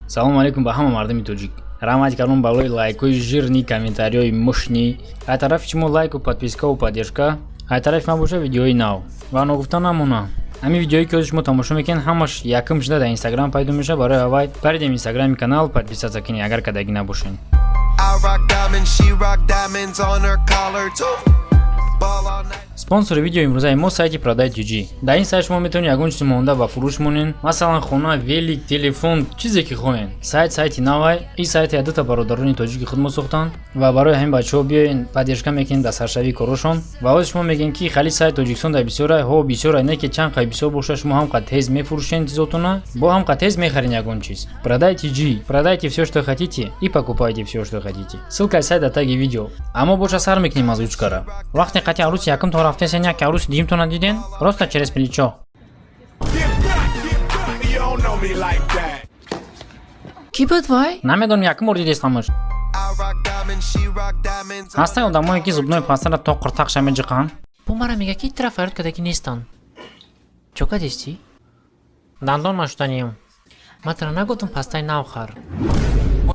Салому алейкум ба ҳама мардуми тоҷик. Раҳмати калон барои лайкҳои жирный, комментариҳои мощный. Ай тарафи шумо лайку, подпискаву поддержка, ай тарафи ман боша видеои нав. Ва ногуфта намона, ҳамин видеое, ки ҳозир шумо тамошо мекунед, ҳамаш якум шуда дар Инстаграм пайдо мешавад. Барои аввал паридем Инстаграми канал, подписаться кунед, агар кардагӣ набошед. I rock diamonds, she rock diamonds on her collar too. Ball all night. Спонсори видеои имрӯзаи мо сайти Продай TG. Дар ин сайт шумо метавонед ягон чизи монда ба фурӯш монед, масалан, хона, велик, телефон, чизе ки хоҳед. Сайт сайти навай. Ин сайти дута бародарони тоҷики худ мо сохтанд ва барои ҳамин, бачаҳо, биёен, поддержка мекунем дар саршавии корошон. Ва ҳозир шумо мегӯем, ки хали сайт Тоҷикистон дар бисёрай. Ҳо, бисёрай, не ки чанд қай бисёр боша, шумо ҳам қад тез мефурӯшен чизотона, бо ҳам қад тез мехарен ягон чиз. Продай TG, продайте всё, что хотите, и покупайте всё, что хотите. Ссылкаи сайт дар таги видео. Аммо боша, сар мекунем озвучкара. Вақте қати арӯси якумтон рафтесен, як арӯси дуюмтона диден, просто через плечо. Get back, get back. You don't know me like that. Кӣ буд вай? Намедонам, якум бор дидестамаш. I rock diamonds, she rock diamonds. Ҳастанд одамое, ки зубной пастара то қуртақша меҷиқанд. Бо мара мега, ки тира фарёд карда, ки нестанд. Чо кадистӣ? Дандон нашуданием. Ман тира нагуфтам, пастаи нав хар.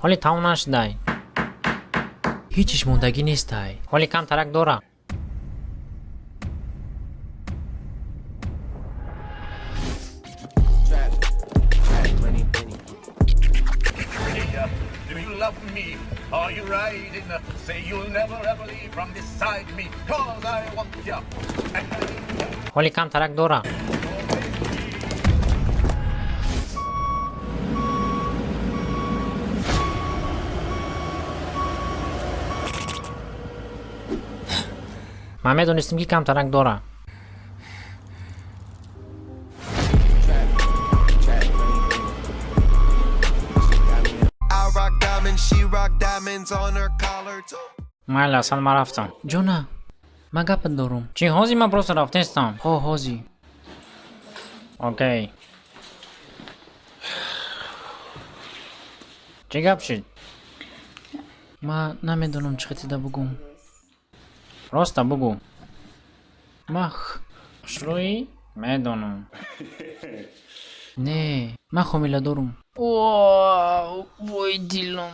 Ҳоли тамом нашудай. Ҳечиш мондагӣ нестай. Ҳоли кам тарак дора. Do you love me? Are you riding? Say you'll never ever leave from beside me. 'Cause I want ya. And I need ya. Ҳоли кам тарак дора. Ман медонистам, ки кам тарак дора. I rock diamonds, she rock diamonds on her collar too. Майли, асан, ман рафтам. Ҷона, ман гапат дорум. Чӣ? Ҳозир ман просто рафтестам. Ҳо, ҳозир. Окей, чӣ гап шуд? Ман намедонам, чӣ хетида бугум. Роста бугӯ. Ман хушрӯӣ медонам. Не, ман ҳомила дорум. Вой, дилам!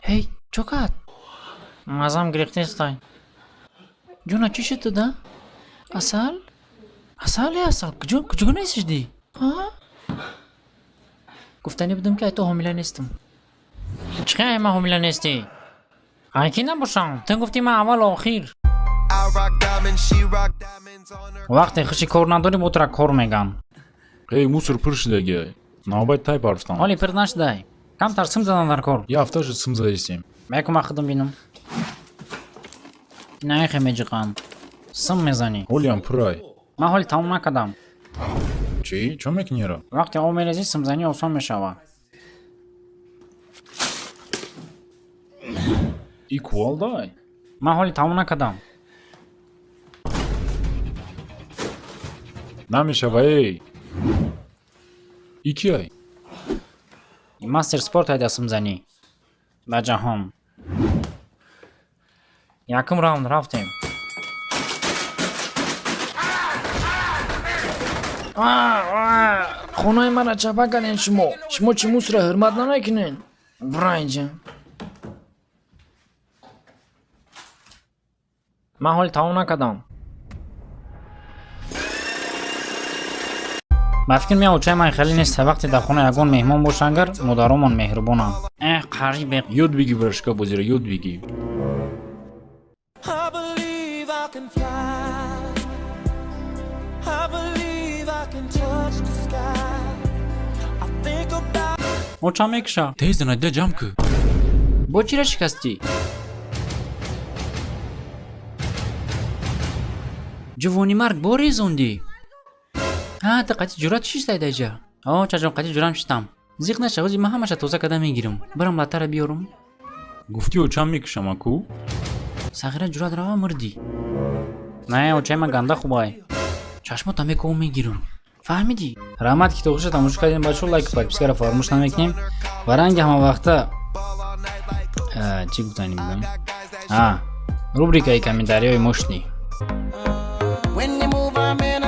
Ҳей, чо кард? Мазам гирифтестай. Ҷона, чӣ шуд туда? Асал, асал, е, асал, куҷо, куҷо несишдӣ? Гуфтанӣ будам, ки ай ту ҳомила нестам. Чӣ ай ман ҳомила нестӣ? Ай ки набошам? Ту гуфтӣ, ман аввалу охир. I rock diamonds, she rock diamonds on her. Вақте хуши кор надорӣ, ботра кор меган. Эй, мусор пур шудагиай. Навбат тай партам. Ҳоли пир нашудай. Камтар сим задан дар кор. Я ҳафта шуд, сим задистем. Мекума, худам бинам. Наихе меҷиқанд. Сим мезанӣ. Ҳолиам пурай. Ман ҳоли тамом накардам. Чӣ? Чо мекунира? Вақте об мерезӣ, симзанӣ осон мешавад. И кувалдай? Ман ҳоли тамом накардам. Намешава, эй. И киай? Мастер спорт айда симзанӣ дар ҷаҳон. Якум раунд, рафтем. Хонаи мара чапа кардем. Шумо чӣ, мусора ҳурмат намекунед? Бира инҷа. Ман ҳоли тамом накардам. Ба фикр меяд, очаи ман хеле нест. Вақте дар хона ягон меҳмон боша, агар модаромон меҳрубонанд. Эҳ, қарибе. Ёд бигир, барашка бозира ёд бигир. I believe I can fly. I believe I can touch the sky. I think about Оча мекуша. Тез надида ҷамъ кӯ. Бо чира шикастӣ? Ҷувонимарг, бо резондӣ. Ҳа, ту қати ҷуръат шиштай даҷа? О, чаҷон, қати ҷурам шитам. Зиқ наша, ҳозир ман ҳамаша тоза карда мегирам. Барам, латтара биёрам. Гуфтӣ, очам мекушам аку? Сағира, ҷуръат рава, мурдӣ. Не, очаи ман ганда хубай. Чашмота мековам, мегирам, фаҳмидӣ? Раҳмат, ки то хуша тамошо кардем, бачаҳо. Лайку подпискаро фаромӯш намекунем. Ва ранги ҳамавақта Ball all night like чӣ гуфтанӣ будам? А, рубрикаи комментариҳои мощный. When you move, I'm in.